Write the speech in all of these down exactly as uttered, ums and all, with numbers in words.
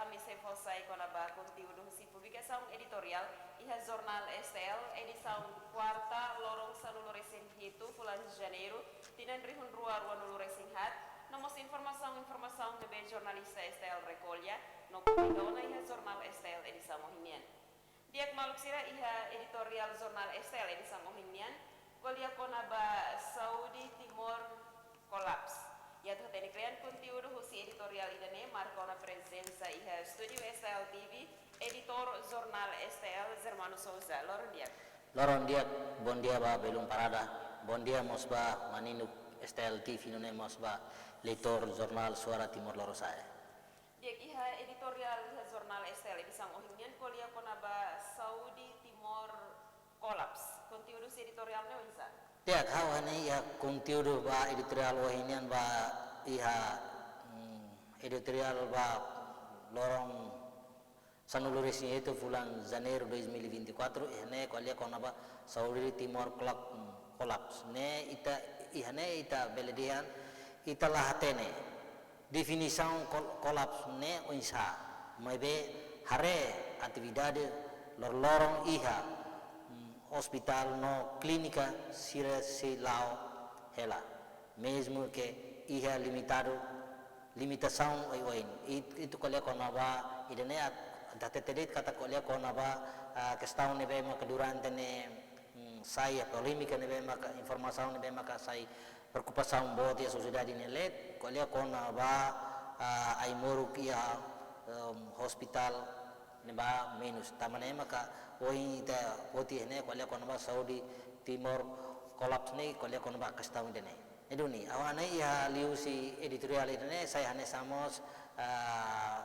Ami sei fó sai kona-ba konteúdu husi publikasaun editoriál iha Jornál S T L, edisaun kuarta, loron sanulu-resin-hitu, fulan Janeiru, tinan rihun rua ruanulu-resin-haat, no mós informasaun-informasaun ne'ebé jornalista S T L rekolla no publika ona iha Jornál S T L edisaun ohin nian. Di'ak maluk sira, iha editoriál Jornál S T L edisaun ohin nian, ko'alia kona-ba saúde Timor kolaps. I atu hatene kle'an konteúdu husi editoriál ida-ne'e, marka ona prezensa iha estúdiu S T L T V, editór Jornál S T L, Germano Souza. Loron di'ak. Loron di'ak, bondia ba belun parada, bondia mós ba maninuk S T L T V nune'e mós ba leitór Jornál Suara Timor Lorosa'e. Di'ak, iha editoriál iha Jornál S T L edisaun ohin nian ko'alia kona-ba saúde Timor kolaps. Konteúdu husi editoriál ne'e oinsá? Di'ak, ha'u hanoin iha konteúdu ba editoriál ohin nian ba iha, mm, editoriál ba loron sanulu-resin-hitu fulan Janeiru dois mil e vinte e quatro, iha ne'e ko'alia kona-ba saúde Timor kolap-, mm, kolaps. Ne'e ita, iha ne'e ita bele dehan, ita la hatene definisaun kol-, kolaps ne'e oinsá, maibé haree atividade loroloron iha, mm, ospitál no klínika sira sei la'o hela. Mezmu ke iha limitadu, limitasaun oioin. It-, ita ko'alia kona-ba, ida-ne'e at-, ita hatete de'it katak ko'alia kona-ba, ah, kestaun ne'ebé maka durante ne'e, mm, sai polémika ne'ebé maka, informasaun ne'ebé maka sai preokupasaun boot iha sosiedade nia leet, ko'alia kona-ba, ah, ai-moruk iha, em, ospitál ne'ebá menus. Tanba ne'e maka ohin ita foti ne'e ko'alia kona-ba saúde Timor kolaps ne'e ko'alia kona-ba kestaun ida-ne'e. Ne'e duni, ha'u hanoin iha liuhusi editoriál ida-ne'e, sai hanesan mós, ah,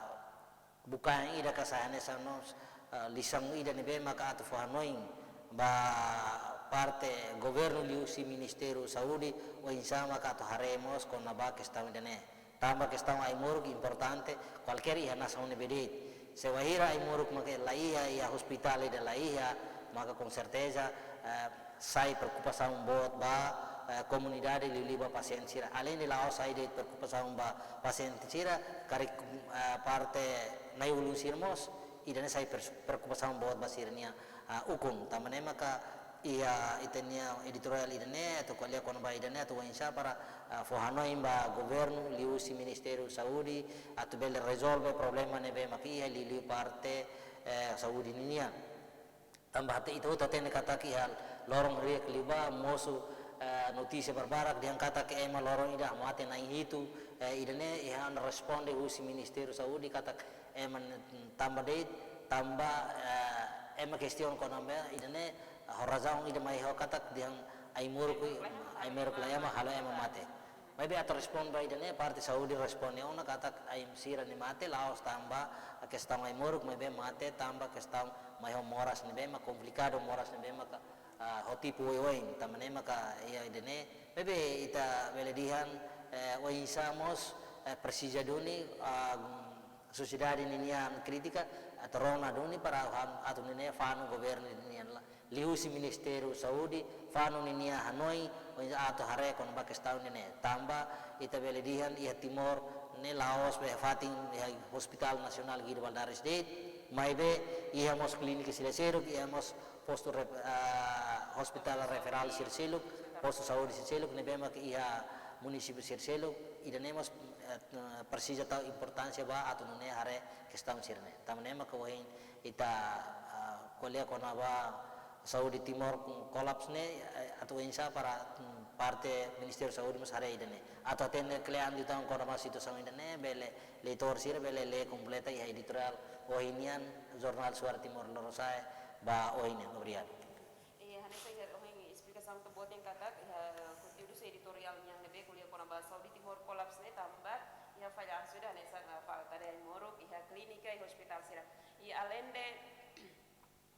bukain ida ka sai hanesan mós, ah, lisaun ida ne'ebé maka atu fó hanoin ba parte governu liuhusi Ministériu Saúde, oinsá maka atu haree mós kona-ba kestaun ida-ne'e. Tanba kestaun ai-moruk importante, kualkér iha nasaun ne'ebé de'it. Se wainhira ai-moruk maka la iha, iha ospitál ida la iha, maka konserteza, eh, sai preokupasaun boot ba, eh, komunidade liuliu ba pasiente sira. Aleinde la'ós sai de'it preokupasaun ba pasiente sira, karik, eh, parte na'i-ulun sira mós, ida-ne'e sai pers-, preokupasaun boot ba sira-nia, ah, ukun. Tanba ne'e maka iha ita-nia editoriál ida-ne'e, atu ko'alia kona-ba ida-ne'e, atu oinsá para, ah, fó hanoin ba governu, liuhusi Ministériu Saúde, atu bele rezolve problema ne'ebé maka iha liuliu parte, eh, saúde ninian. Tanba hatete ita hotu hatene katak iha loron hirak liubá mosu, eh, notísia barbarak dehan katak ema loron ida mate na'in hitu, eh, ida-ne'e iha responde husi Ministériu Saúde katak ema ne'e tanba de'it, tanba, eh, ema kestiona kona-ba ida-ne'e, ho razaun ida mai ho katak dehan ai-moruk, ai-moruk la iha mak halo ema mate. Maibé atu responde ba ida-ne'e, parte saúde responde ona katak ai sira ne'e mate la'ós tanba kestaun ai-moruk, maibé mate tanba kestaun mai ho moras ne'ebé mak komplikadu, moras ne'ebé maka, ah, ho tipu oioin, tanba ne'e maka iha ida-ne'e. Maibé ita bele dehan, eh, oinsá mós, eh, presiza duni, ah, sosiedade ninian krítika, atu rona duni para ham-, atu nune'e fanu governu ninian la, liuhusi Ministériu Saúde, fanu ninia hanoin, oinsá atu haree kona-ba kestaun ne'e. Tanba ita bele dehan iha Timor ne'e la'ós be fatin iha Hospital Nasionál Guido Valadares de'it, maibé iha mós klínika sira seluk, iha mós postu ref-, ah, ospitál referál sira seluk, postu saúde sira seluk, ne'ebé mak iha munisípiu sira seluk, ida-ne'e mós, eh, presiza tau importánsia ba atu nune'e haree kestaun sira-ne'e. Tanba ne'e maka ohin ita, ah, ko'alia kona-ba saúde Timor kolaps ne'e, eh, atu oinsá para, mm, parte Ministériu Saúde mós haree ida-ne'e. Atu hatene kle'an liután kona-ba situasaun ida-ne'e, bele leitór sira bele lee kompleta iha editoriál ohin nian Jornál Suara Timor Lorosa'e ba ohin nian. Obrigadu. Iha hanesan iha ohin esplikasaun ita-boot dehan katak iha konteúdu husi editoriál nian ne'ebé ko'alia kona-ba saúde Timor kolaps ne'e tanba iha fallansu ida hanesan, ah, falta de ai-moruk iha klínika, iha ospitál sira. I aleinde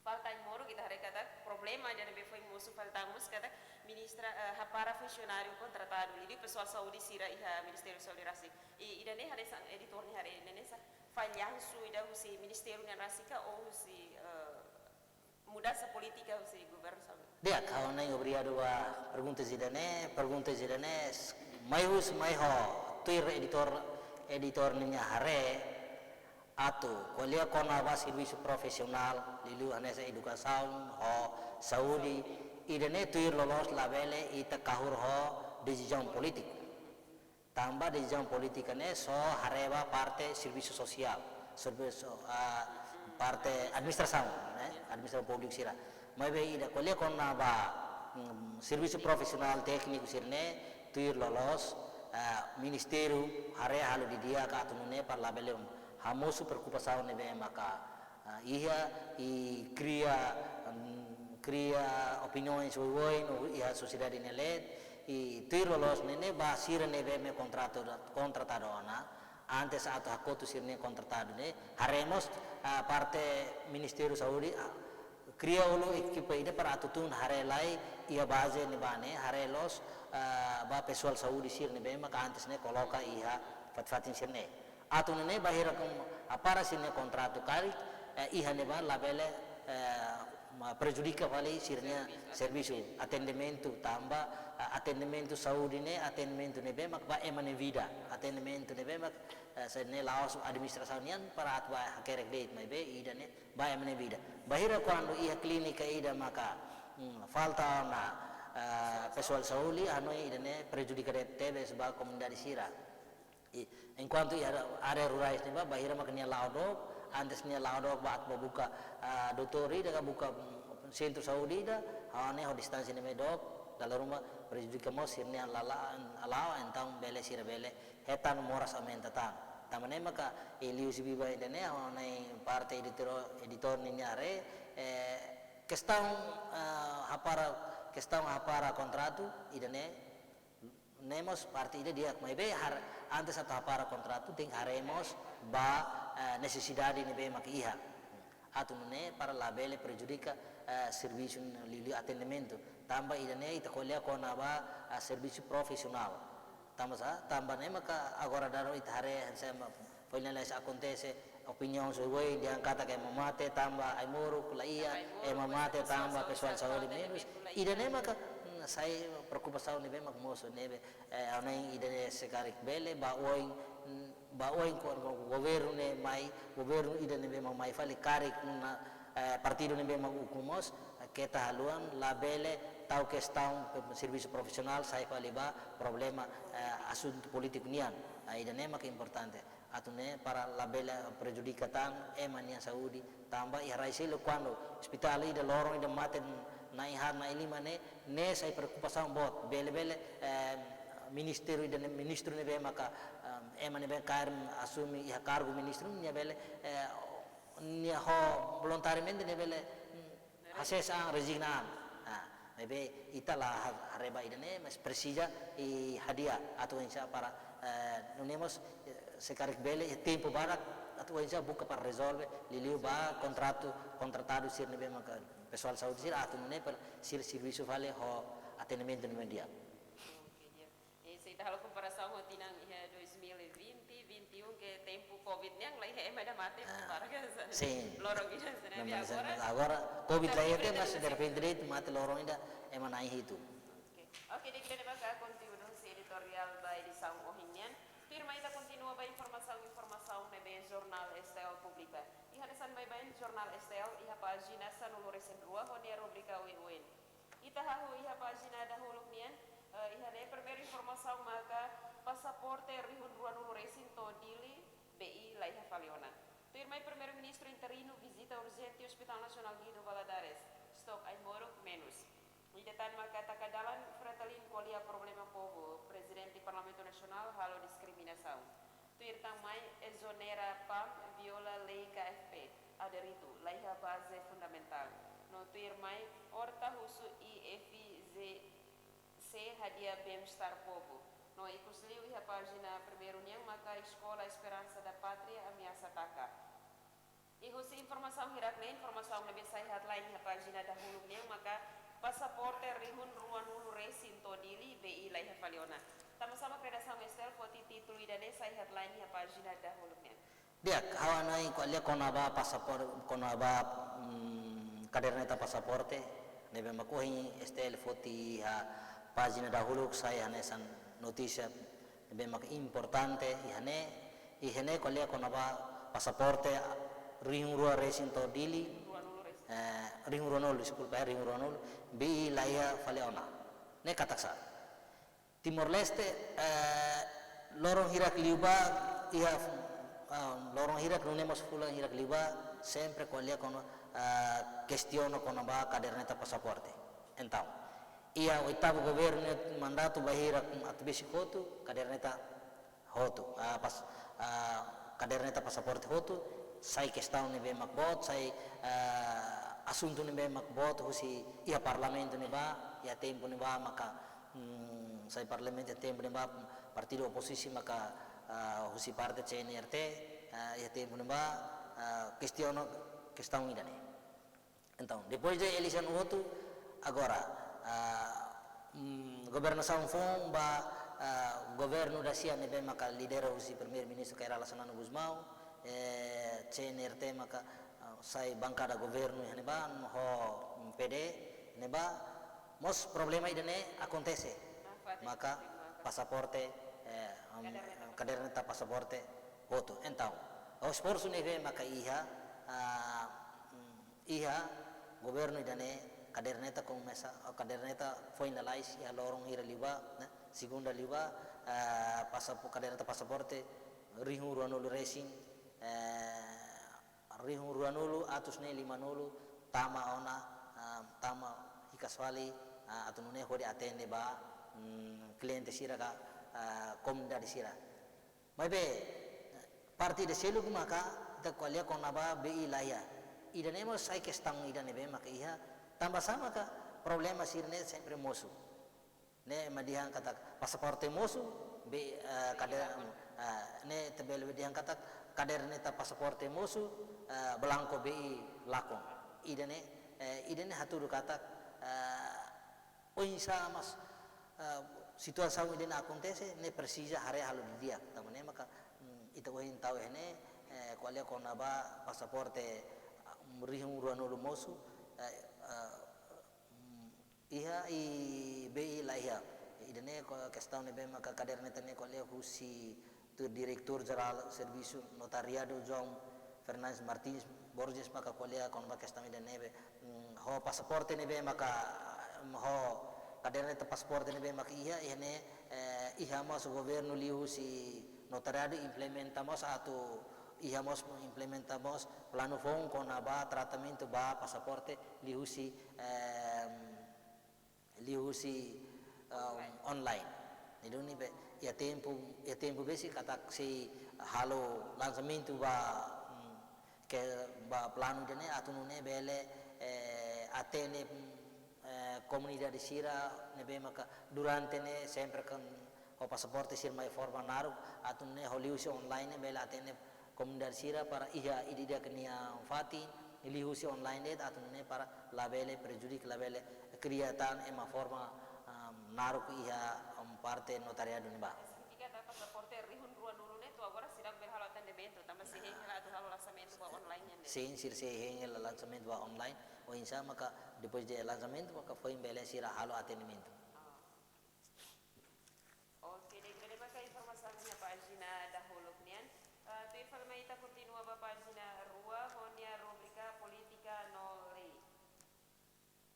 falta ai-moruk, ita haree katak problema ida ne'ebé foin mosu fali tan mós katak ministra, eh, hapara funsionáriu kontratadu, liuliu pesoál saúde sira iha Ministériu Saúde rasik. I ida-ne'e hanesan editór nia haree ne'e hanesan fallansu ida husi ministériu nian rasik ka ou husi, eh, mudansa polítika husi governu saúde? Di'ak, ha'u hanoin obrigadu ba pergunta ida-ne'e, pergunta ida-ne'e, s-, mai husi, mai ho tuir editór, editór ninia haree, Atu ko'alia kona-ba servisu profisionál, liuliu hanesan edukasaun ho saúde, ida-ne'e tuir loloos labele ita kahur ho desizaun polítiku. Tanba desizaun polítika ne'e só haree ba parte servisu sosiál, servisu, ah, parte administrasaun, ne'e, administrasaun públiku sira. Maibé ida ko'alia kona-ba, mm, servisu profisionál tékniku sira-ne'e tuir loloos, ah, ministériu haree halo didi'ak atu nune'e para labele hamosu preokupasaun ne'ebé maka, ah, iha i kria, mm, kria opiniaun oioin no iha sosiedade nia leet, i tuir loloos ne'e ne'e ba sira ne'ebé mak kontratu, kontratadu ona, antes atu hakotu sira-nia kontratadu ne'e, haree mós, ah, parte Ministériu Saúde, ah, kria uluk ekipa ida para atu tun haree lai iha baze ne'ebá ne'e, haree loos, ah, ba pesoál saúde sira ne'ebé maka antes ne'e koloka iha fatin-fatin sira-ne'e. Atu nune'e bainhira hapara sira-nia kontratu karik, eh, iha ne'ebá labele, eh, ma prejudika fali sira-nia servisu, atendimentu tanba, eh, atendimentu saúde ne'e, atendimentu ne'ebé mak ba ema nia vida, atendimentu ne'ebé mak, eh, sira-ne'e la'ós administrasaun nian para atu ba hakerek de'it, maibé ida-ne'e ba ema nia vida. Bainhira kuandu iha klínika ida maka, mm, falta ona, eh, pesoál saúde, hanoin ida-ne'e prejudika de'it tebes ba komunidade sira. I, enkuantu iha área rurais ne'ebá, bainhira maka nia la'o dook, antes nia la'o dook ba atu ba buka, ah, doutór ida ka buka, mm, sentru saúde ida, ha'u hanoin ho distánsia ne'ebé dook, dala ruma prejudika mós sira-nia lala, la'o, entaun bele sira bele hetan moras aumenta tan. Tanba ne'e maka, eh, liuhusi biban ida-ne'e, ha'u hanoin parte editór, editór ninia haree, eh, kestaun, eh, hapara, kestaun hapara kontratu, ida-ne'e, ne'e mós parte ida di'ak, maibé har-, antes atu hapara kontratu tenke haree mós ba, eh, nesesidade ne'ebé mak iha. Atu nune'e para labele prejudika, eh, servisu liuliu atendimentu. Tanba ida-ne'e ita ko'alia kona-ba, eh, servisu profisionál. Tanba sá, tanba ne'e maka agora daudaun ita haree hanesan foin lalais akontese, opiniaun oioin dehan katak ema mate tanba ai-moruk, la iha, ema mate tanba pesoál saúde menus. Ida-ne'e maka, mm, sai preokupasaun ne'ebé mak mosu ne'ebé, eh, ha'u hanoin ida-ne'e se karik bele, ba oin, mm, ba oin kuandu governu ne'e mai, governu ida ne'ebé mak mai fali karik, mm, eh, partidu ne'ebé mak ukun mós, eh, keta haluha, labele tau kestaun pe-, servisu profisionál sai fali ba problema, eh, asuntu polítiku nian. Ah, ida-ne'e mak importante. Atu nune'e para labele prejudika tan ema nia saúde, tanba iha rai seluk kuandu ospitál ida loron ida mate na'in-haat na'in-lima ne'e, ne'e sai preokupasaun boot. Bele-bele, eh, ministériu ida-ne'e, ministru ne'ebé maka, eh, ema ne'ebé kaer asume iha kargu ministru nia bele, eh, nia ho voluntariamente nia bele, mm, hasees an, rezigna an. Ah, maibé ita la ha-, haree ba ida-ne'e, mas presiza i hadi'a atu oinsá para, eh, nune'e mós, eh, se karik bele, eh, tempu badak atu oinsá buka para rezolve, liuliu ba kontratu, kontratadu sira ne'ebé maka pesoál saúde sira atu nune'e para sira servisu fali ho atendimentu ne'ebé di'ak. Oke, di'ak. Eh, se ita halo komparasaun ho tinan iha dois mil e vinte, vinte e um, ke tempu covid nian, la iha ema ida mate, ah, para ke sa-, sin. Loron ida sa-, ne'ebé agora, agora covid la iha, mas derrepente de'it mate loron ida ema na'in-hitu. Oke. Oke, di'ak, ida-ne'e maka konteúdu husi editoriál ba edisaun ohin nian. Tuirmai ita kontinua ba informasaun-informasaun ne'ebé Jornál S T L publika. Iha hanesan baibain Jornál S T L iha pájina sanulu-resin-rua ho nia rubrika oioin. Ita hahú iha pájina dahuluk nian, eh, iha ne'e primeiru informasaun maka pasaporte rihun ruanulu-resin to'o Dili, B I la iha fali ona. Tuirmai Primeiru-Ministru interinu vizita urjente Hospital Nasionál Guido Valadares, stok ai-moruk menus. Ida tan maka taka dalan Fretilin ko'alia problema povu, Prezidente Parlamentu Nasionál halo diskriminasaun. Tuir tan mai ezonera PAM viola lei K F P, aderitu, la iha baze fundamentál. No tuirmai Horta husu I F Z C hadi'a bem-estar povu. No ikusliu iha pájina primeiru nian maka Eskola Esperansa da Pátria ameasa taka. I husi informasaun hirak-ne'e, informasaun ne'ebé sai headline iha pájina dahuluk nian maka pasaporte rihun ruanulu-resin to'o Dili, B I la iha fali ona. Tanba sá mak redasaun S T L foti títulu ida-ne'e sai headline iha pájina dahuluk nian? Di'ak, ha'u hanoin ko'alia kona-ba pasapor-, kona-ba, mm, kaderneta pasaporte, ne'ebé mak ohin S T L foti iha pájina dahuluk sai hanesan notísia ne'ebé mak importante iha ne'e, iha ne'e ko'alia kona-ba pasaporte rihun rua resin to'o Dili, eh, rihun ruanulu, deskulpa, eh, rihun ruanulu, B I laiha fali ona. Ne'e katak sá? Timor-Leste, eh, loron hirak liubá, iha, ah, loron hirak nune'e mós fulan hirak liubá, sempre ko'alia kona, ah, kestiona kona-ba kaderneta pasaporte. Entaun, iha oitavu governu nia mandatu ba hirak atu besik hotu, kaderneta hotu, ah, pas, ah, kaderneta pasaporte hotu, sai kestaun ne'ebé mak boot, sai, ah, asuntu ne'ebé mak boot, husi iha parlamentu ne'ebá, iha tempu ne'ebá maka, hmm, sai parlamentu iha tempu ne'ebá, partidu opozisi maka, ah, husi parte C N R T, ah, iha tempu ne'ebá, ah, kestiona kestaun ida-ne'e. Entaun, depois de eleisaun hotu, agora, ah, mm, governasaun foun ba, ah, governu da sia ne'ebé maka lidera husi Primeiru-Ministru Kay Rala Xanana Gusmão, eh, C N R T maka, ah, sai bankada governu iha ne'ebá, ho P D ne'ebá, mós problema ida-ne'e akontese. Ah, fatin, maka fatin, maka pasaporte, eh, am, kaderneta, kaderneta pasaporte hotu. Entaun, esforsu ne'ebé maka iha, ah, mm, iha governu ida-ne'e, kaderneta komesa, kaderneta foin lalais iha loron hirak liubá, ne'e, segunda liubá, eh, pasapo-, kaderneta pasaporte rihun ruanulu resin, eh, rihun ruanulu atus ne'e limanulu tama ona, eh, tama hikas fali, eh, atu nune'e hodi atende ba, mm, kliente sira ka, eh, komunidade sira. Maibé, parte ida seluk maka ita ko'alia kona-ba B I laiha. Ida-ne'e mós sai kestaun ida ne'ebé maka iha, tanba sá maka problema sira-ne'e sempre mosu. Ne'e ema dehan katak pasaporte mosu, B I, eh, kader, eh, ne'e ita bele dehan katak kaderneta pasaporte mosu, eh, blanko B I lakon. Ida-ne'e, eh, ida-ne'e hatudu katak, eh, oinsá mós, eh, situasaun ida-ne'e akontese, ne'e presiza haree halo didi'ak. Tanba ne'e maka, mm, ita ohin tau iha ne'e, eh, ko'alia kona-ba pasaporte, ah, rihun ruanulu mosu, eh, eh, mm, iha i B I laiha. Ida-ne'e ko-, kestaun ne'ebé maka kaderneta ne'e ko'alia husi tuir Diretór Jerál Servisu Notariadu João Fernandes Martins Borges maka ko'alia kona-ba kestaun ida-ne'ebé, mm, ho pasaporte ne'ebé maka, mm, ho kaderneta pasaporte ne'ebé maka iha, iha ne'e, eh, iha mós governu liuhusi notariadu implementa mós atu iha mós implementa mós planu foun kona-ba tratamentu ba pasaporte liuhusi, em, liuhusi, eh, online. Ne'e duni be, iha tempu, iha tempu besik katak sei halo lansamentu ba, mm, ke ba planu ida-ne'e atu nune'e bele, eh, atende, mm, eh, komunidade sira ne'ebé maka durante ne'e sempre kan ho pasaporte sira mai forma naruk, atu nune'e ho liuhusi online bele atende komunidade sira para iha ida-idak nia fatin, liuhusi online de'it atu nune'e para labele prejudika, labele kria tan ema forma, am, naruk iha, am, parte notariadu ne'ebá. Signifika katak pasaporte rihun ruanulu ne'e to'o agora seidauk bele halo atendimentu, tanba sei hein hela atu halo lansamentu ba online nian de'it. Sin, sira sei hein hela lansamentu ba online, oinsá maka depois de lansamentu maka foin bele sira halo atendimentu. Ah. Oke, di'ak, ida-ne'e maka informasaun iha pájina dahuluk nian. Ah, tuir fali mai ita kontinua ba pájina rua, ho nia rubrika Polítika no Lei.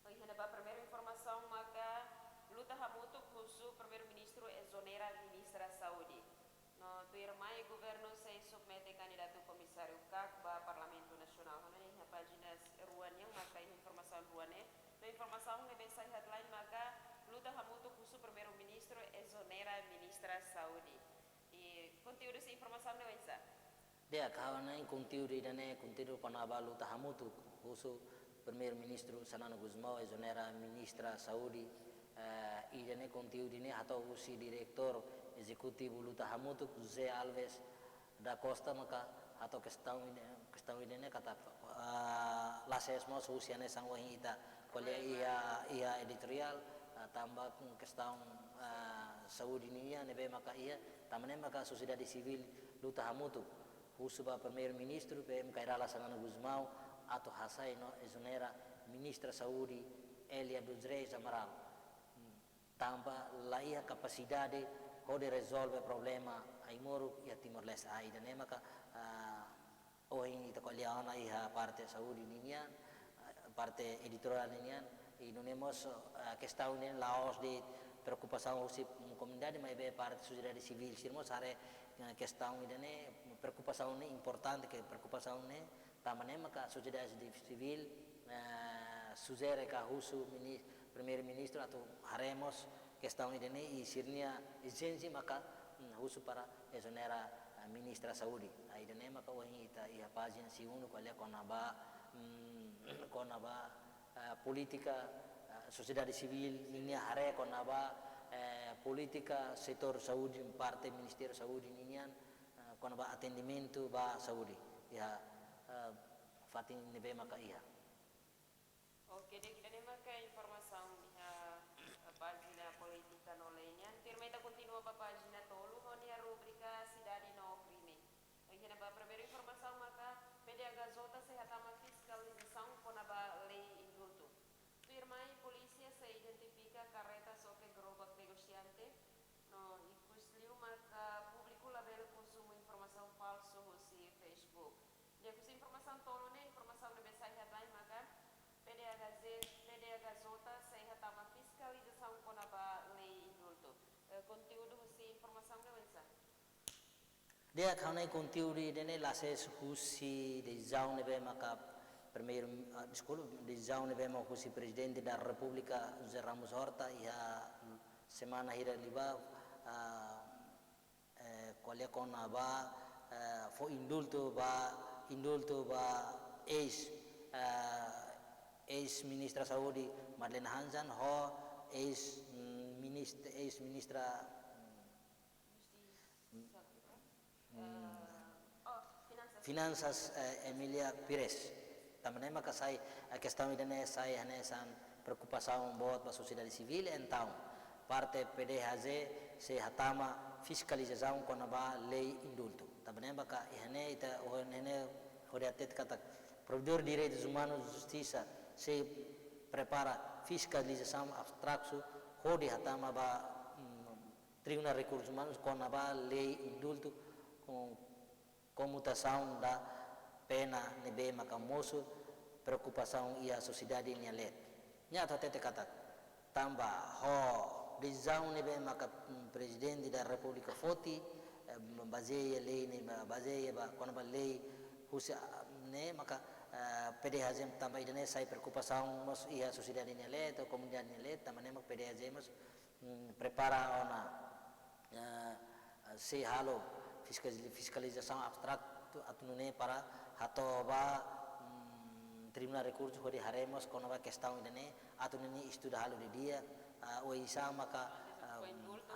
Iha ne'ebá primeiru informasaun maka luta hamutuk husu Primeiru-Ministru ezonera Ministra Saúde. No tuirmai governu sei submete kandidatu komisáriu kak ba Parlamentu Nasionál. Ha'u hanoin iha pájina rua nian maka iha informasaun rua ne'e. No informasaun ne'ebé sai headline maka luta hamutuk husu Primeiru-Ministru ezonera Ministra Saúde. I konteúdu husi informasaun ne'e oinsá? Di'ak, ha'u hanoin konteúdu ida-ne'e konteúdu kona-ba luta hamutuk husu Primeiru-Ministru Xanana Gusmão ezonera Ministra Saúde, eh, ida-ne'e konteúdu ne'e hato'o husi Diretór Ezekutivu luta hamutuk José Alves da Costa maka hato'o kestaun ida, kestaun ida-ne'e katak, ah, la sees mós husi hanesan ohin ita ko'alia iha, iha editoriál, ah, tanba kestaun, ah, saúde nian ne'ebé maka iha, tanba ne'e maka sosiedade sivíl luta hamutuk husu ba Primeiru-Ministru P M Kay Rala Xanana Gusmão atu hasai no ezonera Ministra Saúde Elia dos Reis Amaral. Hmm. Tanba la iha kapasidade hodi rezolve problema ai-moruk iha Timor-Leste. Ah, ida-ne'e maka, ah, Liaona iha parte saúde ninian, eh, parte editoriál ninian, i nune'e mós, eh, kestaun ne'e la'ós de'it preokupasaun husi komunidade, maibé parte sosiedade sivíl sira mós haree, eh, kestaun ida-ne'e, preokupasaun ne'e importante, ke preokupasaun ne'e, tanba ne'e maka sosiedade sivíl, eh, sujere ka husu minis-, Primeiru-Ministru atu haree mós kestaun ida-ne'e i sira-nia ezijénsia maka, mm, husu para ezonera, eh, Ministra Saúde. Ah, ida-ne'e maka ohin ita iha pájina segundu ko'alia kona-ba, mm, kona-ba, eh, polítika, eh, sosiedade sivíl ninia haree kona-ba, eh, polítika setór saúde, parte Ministériu Saúde ninian, eh, kona-ba atendimentu ba saúde. Iha, eh, fatin ne'ebé maka iha. Oke, di'ak, ida-ne'e maka informasaun iha, eh, pájina polítika no lei nian. Tuirmai ita kontinua ba pájina tolu, ho nia rubrika Sidade no Krime. Iha ne'ebá primeiru informasaun maka P D H J sei hatama fiskalizasaun kona-ba lei indultu. Tuirmai polísia sei identifika karreta xoke gerobak negosiante, no ikus liu maka públiku labele konsumu informasaun falsu husi Facebook. Di'ak, husi informasaun tolu ne'e, informasaun ne'ebé sai headline maka P D H J, P D H J sei hatama fiskalizasaun kona-ba lei indultu. Eh, konteúdu husi informasaun ne'e oinsá? Di'ak, ha'u-nia konteúdu ida-ne'e la sees husi desizaun ne'ebé maka primeiru, ah, deskulpa, desizaun ne'ebé maka husi Prezidente da Repúblika José Ramos Horta iha semana hirak liubá, ah, eh, ko'alia kona-ba, eh, fó indultu ba, indultu ba eis, eh, eis Ministra Saúde Madlena Hanzan ho eis, mm, minist-, eis Ministra, mm, Justisa, mm, eh, oh, Finansas. Finansas, eh, Emília Pires. Tanba ne'e maka sai, eh, kestaun ida-ne'e sai hanesan preokupasaun boot ba sosiedade sivíl, entaun parte P D H J sei hatama fiskalizasaun kona-ba lei indultu. Tanba ne'e maka iha ne'e ita, oh, iha ne'e hodi hatete katak Provedór Direitus Umanus Justisa sei prepara fiskalizasaun abstraktu hodi hatama ba, mm, Tribunál Rekursus Umanus kona-ba lei indultu, mm, komutasaun da pena ne'ebé maka mosu preokupasaun iha sosiedade nia leet. Nia atu hatete katak tanba ho desizaun ne'ebé maka, mm, Prezidente da Repúblika foti, eh, bazeia lei ne'e ba, bazeia ba, kona-ba lei husi, ah, ne'e maka, eh, P D H J tanba ida-ne'e sai preokupasaun mós iha sosiedade nia leet, komunidade nia leet, tanba ne'e maka P D H J mós mm, prepara ona, eh, sei halo fiskali-, fiskalizasaun abstraktu atu nune'e para hato'o ba, mm, Tribunál Rekursu hodi haree mós kona-ba kestaun ida-ne'e atu nune'e estuda halo didi'ak, ah, oinsá maka, ah,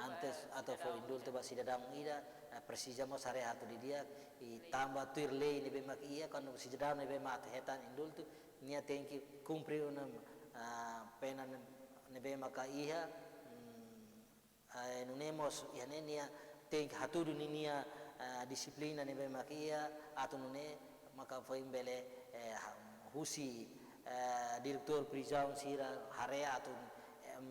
antes atu fó indultu ba sidadaun ida, eh, presiza mós haree atu didi'ak, i tanba tuir lei ne'ebé mak iha, kuandu sidadaun ne'ebé mak atu hetan indultu, nia tenke kumpre ona, ah, pena ne'e-, ne'ebé maka iha, mm, eh, nune'e mós iha ne'e nia tenke hatudu ninia, eh, dixiplina ne'ebé maka iha, atu nune'e maka foin bele, eh, ha-, husi, eh, diretór prizaun sira haree atu, em,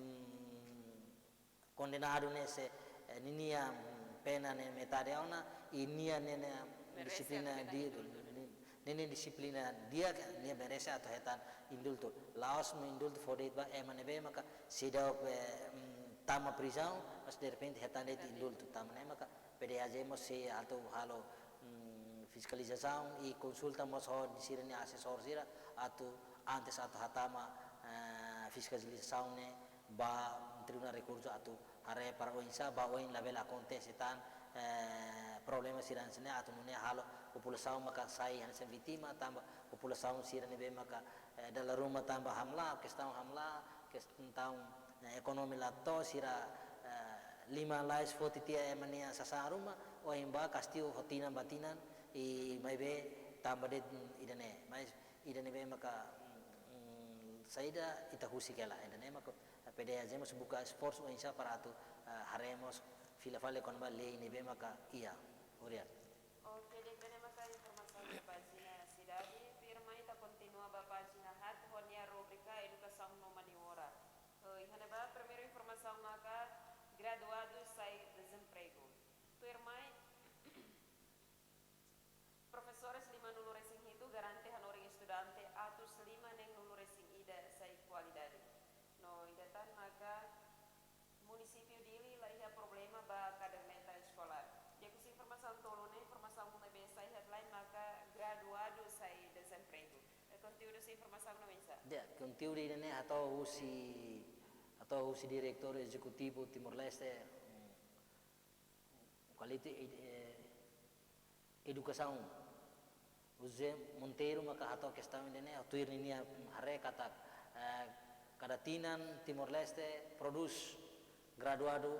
kondenadu ne'e se, eh, ninia, mm, pena ne'e metade ona, i nia ne'e, ne'e, mm, dixiplina di-, ni-, ninia dixiplina di'ak, nia merese atu hetan indultu. La'ós mak indultu fó de'it ba ema ne'ebé maka seidauk, eh, mm, tama prizaun, mas derrepente hetan de'it indultu. Tanba ne'e maka P D H J mós sei atu halo, mm, fiskalizasaun i konsulta mós ho sira-nia asesór sira atu antes atu hatama, eh, fiskalizasaun ne'e ba Tribunál Rekursu atu haree para oinsá ba oin labele akontese tan, eh, problema sira hanesan ne'e atu nune'e halo populasaun maka sai hanesan vítima tanba populasaun sira ne'ebé maka, eh, dala ruma tanba hamlaha, kestaun hamlaha, kestaun, eh, ekonomia la to'o sira, eh, liman lais foti tiha ema nia sasán ruma, ohin ba kastigu ho tinan ba tinan, i maibé tanba de'it, mm, ida-ne'e. Mas ida ne'ebé maka, mm, mm, saida ita husik hela, ida-ne'e maka P D H J mós buka esforsu oinsá para atu, eh, haree mós fila fali kona-ba lei ne'ebé maka iha. Obrigadu. Oke, di'ak, ida-ne'e maka informasaun iha pájina sidade, tuirmai ita kontinua ba pájina haat ho nia rubrika Edukasaun no Humaniora. Eh, iha ne'ebá primeiru informasaun maka graduadu sai dezempregu. Tuirmai, profesores limanulu resin hitu Konteúdu husi informasaun ne'e oinsá? Ya, konteúdu ida-ne'e hato'o husi, hato'o husi Diretór Ezekutivu Timor-Leste, mm, kualitu ed-, eh, edukasaun. José Monteiro maka hato'o kestaun ida-ne'e, tuir ninia haree katak, eh, kada tinan Timor-Leste prodús graduadu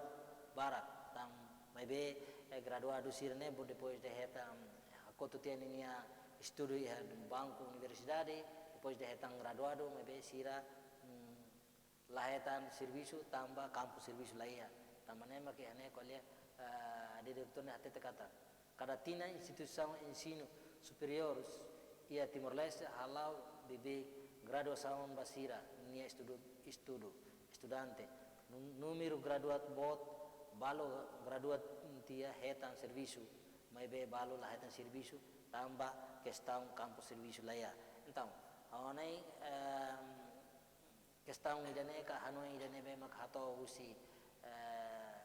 barak, tan maibé, eh, graduadu sira-ne'e, bo depois de hetan, mm, hakotu tiha ninia estudu iha banku universidade, depois de hetan graduadu, maibé sira, mm, la hetan servisu tanba kampu servisu la iha. Tanba ne'e mak iha ne'e ko'alia, eh, diretór ne'e hatete katak kada tinan instituisaun ensinu superiór iha Timor-Leste hala'o beibeik graduasaun ba sira-nia estudu, estudu, estudante. Nú-, númeru graduadu boot, balu graduadu tiha hetan servisu, maibé balu la hetan servisu tanba kestaun kampu servisu la iha. Entaun, ha'u hanoin, ehm, kestaun ida-ne'e ka hanoin ida-ne'ebé mak hato'o husi, eh,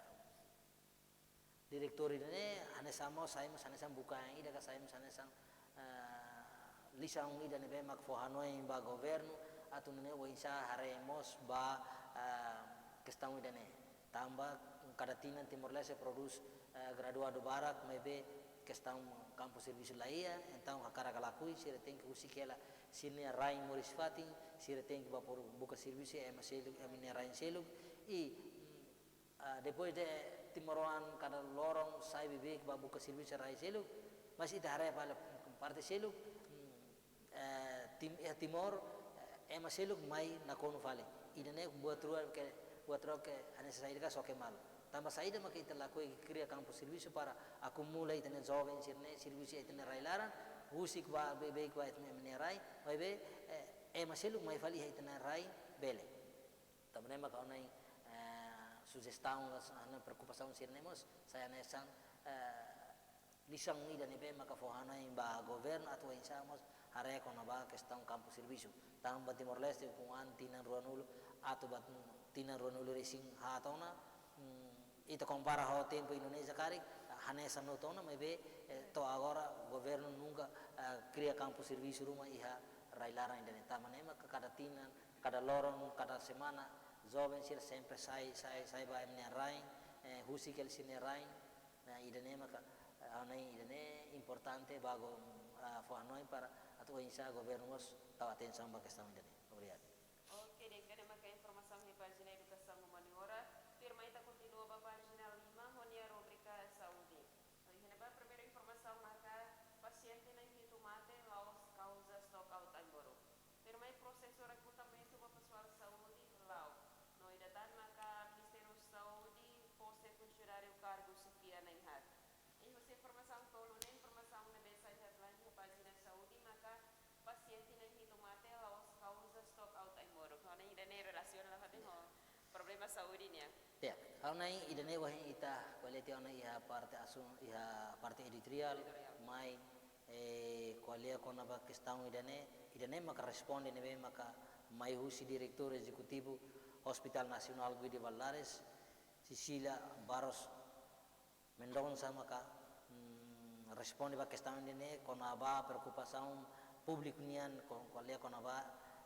diretór ida-ne'e, hanesan mós sai mós hanesan bukae ida ka sai mós hanesan, eh, lisaun ida ne'ebé mak fó hanoin ba governu, atu nune'e oinsá haree mós ba, eh, kestaun ida-ne'e. Tanba kada tinan Timor-Leste prodús, eh, graduadu barak, maibé kestaun kampu servisu la iha, entaun hakarak ka lakohi, sira tenke husik hela sira-nia rain moris fatin, sira tenke bá por buka servisu iha ema seluk, ema nia rain seluk, i, mm, ah, depois de timoroan kada loron sai beibeik bá buka servisu iha rai seluk, mas ita haree fali parte seluk, mm, eh, Tim-, iha Timor, eh, ema seluk mai nakonu fali. Ida-ne'e buat rua ke, buat rua ke hanesan saida ka xoke malu. Tanba saida maka ita lakohi kria kampu servisu para akumula ita-nia joven sira-ne'e servisu iha ita-nia rai laran, husik bá beibeik bá ita-nia rai, maibé, eh, ema seluk mai fali iha ita-nia rai bele. Tanba ne'e maka ha'u-nia, eh, sujestaun ka ha'u-nia preokupasaun sira-ne'e mós, sai hanesan, eh, lisaun ida ne'ebé maka fó hanoin ba governu atu oinsá mós haree kona-ba kestaun kampu servisu. Tanba Timor-Leste ukun an tinan ruanulu, atu ba tinan ruanulu resin haat ona, mm, ita kompara ho tempu Indonézia karik, hanesan hotu ona, maibé, eh, to'o agora governu nunka, eh, kria kampu servisu ruma iha rai laran ida-ne'e. Tanba ne'e maka kada tinan, kada loron, kada semana, joven sira sempre sai, sai, sai bá ema nia rain, eh, husik hela sira-nia rain. Nah, ida-ne'e maka, eh, ha'u hanoin ida-ne'e importante ba go-, ah, fó hanoin para atu oinsá governu mós tau atensaun ba kestaun ida-ne'e. Obrigadu. Oke, di'ak, ida-ne'e maka informasaun iha pájina Edukasaun no Humaniora. Tuirmai ita kontinua ba pájina lima, ho nia rubrika Saúde. Iha ne'ebá primeiru informasaun maka pasiente na'in hitu mate la'ós kauza stok aut ai-moruk. Tuirmai prosesu rekrutamentu ba pesoál saúde la'o. No ida tan maka Ministériu Saúde fó sai funsionáriu kargu xefia na'in haat. I husi informasaun tolu ne'e, informasaun ne'ebé sai headline iha pájina saúde maka pasiente na'in hitu mate la'ós kauza stok aut ai-moruk. Ha'u hanoin ida-ne'e relasiona nafatin ho problema saúde nian. Ya, ha'u hanoin ida-ne'e wain ita ko'alia tiha ona iha parte asun, iha parte editoriál, editoriál, mai, eh, ko'alia kona-ba kestaun ida-ne'e, ida-ne'e maka responde ne'ebé maka mai husi Diretór Ezekutivu Hospital Nasionál Guido Valadares, Cecília Barros Mendonça maka, mm, responde ba kestaun ida-ne'e kona-ba preokupasaun públiku nian ko-, ko'alia kona-ba,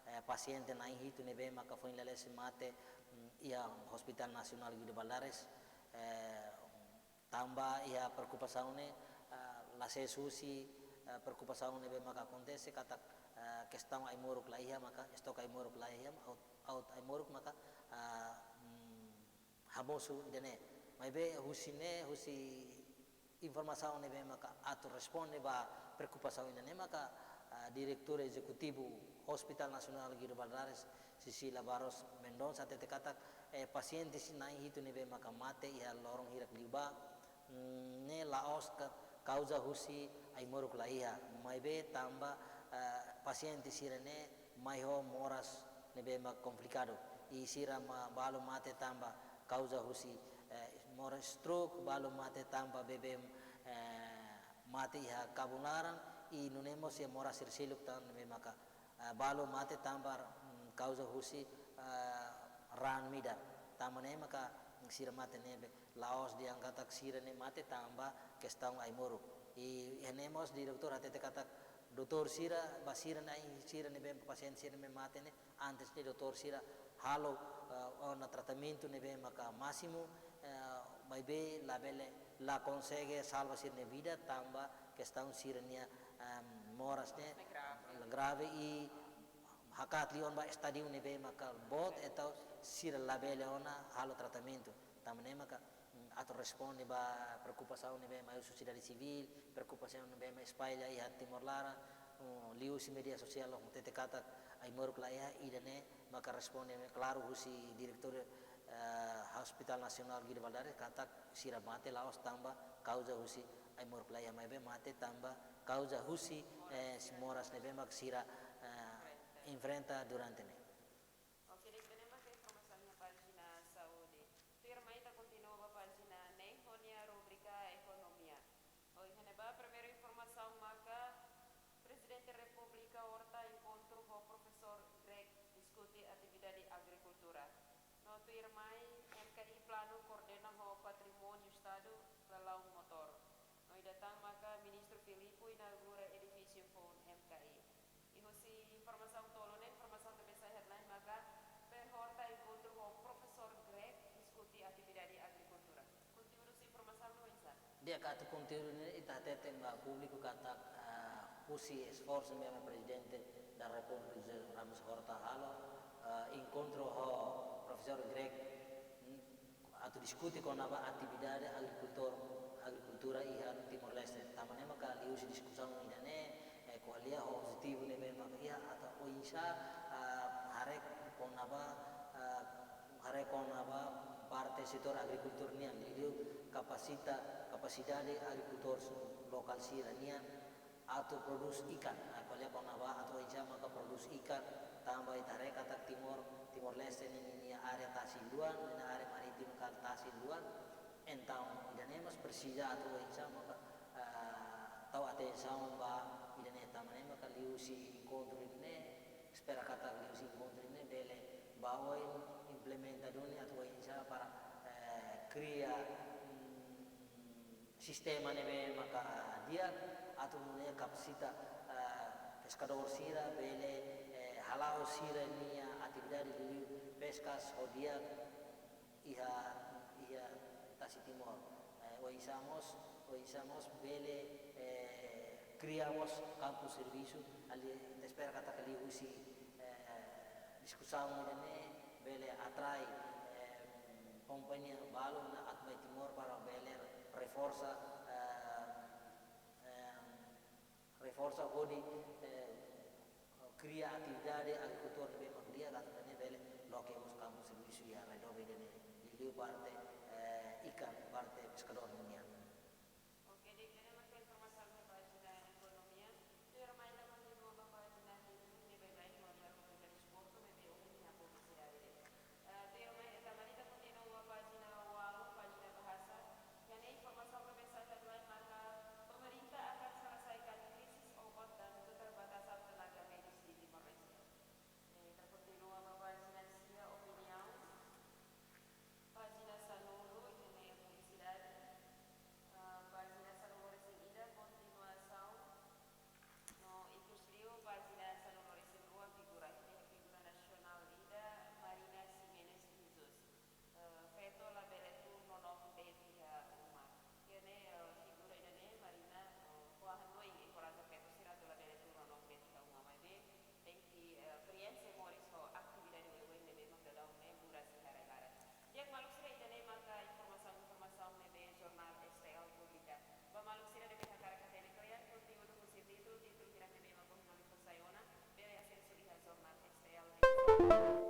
eh, pasiente na'in hitu ne'ebé maka foin lalais mate, mm, iha Hospital Nasionál Guido Valadares, eh, tanba iha preokupasaun ne'e, eh, la sees husi, eh, preokupasaun ne'ebé maka akontese katak, eh, kestaun ai-moruk la iha maka, stok ai-moruk la iha, aut, aut ai-moruk maka, eh, mm, hamosu ida-ne'e. Maibé husi ne'e, husi informasaun ne'ebé maka atu responde ba preokupasaun ida-ne'e maka, ah, Diretór Ezekutivu Hospital Nasionál Guido Valadares, Cecília Barros Mendonça, hatete katak, eh, pasiente sira na'in hitu ne'ebé maka mate iha loron hirak liubá, mm, ne'e la'ós ka-, kauza husi ai-moruk la iha, maibé tanba, eh, pasiente sira-ne'e mai ho moras ne'ebé mak komplikadu. I sira mak balu mate tanba kauza husi, eh, moras stroke, balu mate tanba bebé, eh, mate iha kabun laran, i nune'e mós iha moras sira seluk tan ne'ebé maka, eh, balu mate tanba, mm, kauza husi, eh, raan midar. Tanba ne'e maka sira mate ne'ebé la'ós dehan katak sira-ne'e mate tanba kestaun ai-moruk. I iha ne'e mós diretór hatete katak Doutór sira, ba sira-nia, sira ne'ebé pasiente sira ne'ebé mate ne'e, antes ne'e doutór sira halo, eh, ona tratamentu ne'ebé maka másimu, eh, maibé labele, la konsege salva sira-nia vida, tanba kestaun sira-nia, ehm, moras ne'e grave. Grave i hakat liu ona ba estádiu ne'ebé maka boot, entaun sira labele ona halo tratamentu. Tanba ne'e maka, mm, atu responde ba preokupasaun ne'ebé mai husi sosiedade sivíl, preokupasaun ne'ebé mai espalla iha Timor laran, mm, liuhusi média sosiál, hatete katak ai-moruk laiha, ida-ne'e maka responde klaru husi diretór, eh, Hospital Nasionál Guido Valadares katak sira mate la'ós tanba kauza husi ai-moruk laiha, maibé mate tanba kauza husi, eh, moras ne'ebé mak sira, eh, enfrenta durante ne'e. Oke, di'ak, ida-ne'e maka informasaun iha pájina saúde. Tuirmai ita kontinua ba pájina neen ho nia rubrika ekonomia. Ohin ne'ebá primeiru informasaun maka Prezidente Repúblika Horta enkontru ho Profesór Greg diskute atividade agrikultura. No tuirmai M K I planu koordena ho Patrimóniu Estadu lalaun motór. No ida tan maka Ministru Filipe inaugura edifísiu foun M K I. I husi informasaun tolu ne'e, informasaun ne'ebé sai headline maka Pe Horta enkontru ho Profesór Greg diskute atividade agrikultura. Konteúdu husi informasaun ne'e oinsá? Di'ak, atu konteúdu ne'e ita hatete ba públiku katak, ah, husi esforsu ne'ebé Prezidente da Repúblika José Ramos Horta halo, ah, enkontru ho Profesór Greg, mm, atu diskute kona-ba atividade agrikultór, agrikultura iha Timor-Leste. Tanba ne'e maka liuhusi diskusaun ida-ne'e, eh, ko'alia ho objetivu ne'ebé maka iha atu oinsá, ah, haree kona-ba, ah, haree kona-ba parte setór agrikultura nian, liuliu kapasita, kapasidade agrikultór lokál sira-nian, atu prodús ikan. Ah, ko'alia kona-ba atu oinsá maka prodús ikan, tanba ita haree katak Timor, Timor-Leste ne'e ninia área tasi luan, ninia área marítimu kala tasi luan. Entaun, ida-ne'e mós presiza atu oinsá maka, ah, tau atensaun ba ida-ne'e, tanba ne'e maka liuhusi enkontru ne'e, espera katak liuhusi enkontru ne'e bele ba oin implementa duni atu oinsá para, eh, kria, mm, sistema ne'ebé maka di'ak atu nune'e kapasita, eh, peskadór sira bele, eh, hala'o sira-nia atividade liuliu peskas ho di'ak iha, iha Tasi Timor. Eh, oinsá mós, oinsá mós bele, eh, kria mós kampu servisu, ali ita espera katak liuhusi, eh, diskusaun ida-ne'e bele atrai, eh, kompañia balu ona atu mai Timor para bele reforsa, eh, eh, reforsa hodi, eh, kria atividade agrikultór ne'ebé mak di'ak atu nune'e bele loke mós kampu servisu iha redór ida-ne'e, liuliu parte, eh, ikan, parte peskadór nian. Oke, di'ak, ida-ne'e maka informasaun iha pájina ekonomia. Tuirmai ita kontinua ba pájina hitu, ne'ebé baibain ho nia rubrika desportu, ne'ebé ohin iha publisidade de'it. Eh, tuirmai, eh, tanba ne'e ita kontinua ba pájina ualu, pájina bahasa. Iha ne'e informasaun ne'ebé sai headline maka pemerintah akan selesaikan krisis obat dan keterbatasan tenaga medis di Timor Leste. Eh, ita kontinua ba pájina sia, opiniaun. Pájina sanulu, iha ne'e publisidade. Ah, pájina sanulu-resin-ida, kontinuasaun. No ikusliu pájina sanulu-resin-rua, figura, iha ne'e figura nasionál ida, Marina Ximenes Jesus. Eh, feto labele tuur nonook de'it iha uma. Iha ne'e, eh, figura ida-ne'e, Marina, eh, fó hanoin, enkoraja feto sira atu labele tuur nonook de'it iha uma, maibé tenke, eh, preenxe moris ho atividade oioin ne'ebé mak daudaun ne'e buras iha rai-laran. Di'ak maluk sira, ida-ne'e maka informasaun-informasaun ne'ebé jornál S T L publika. Ba maluk sira ne'ebé hakarak hatene kle'an konteúdu husi títulu, títulu hirak ne'ebé mak ohin loron sai ona, bele asesu iha jornál S T L.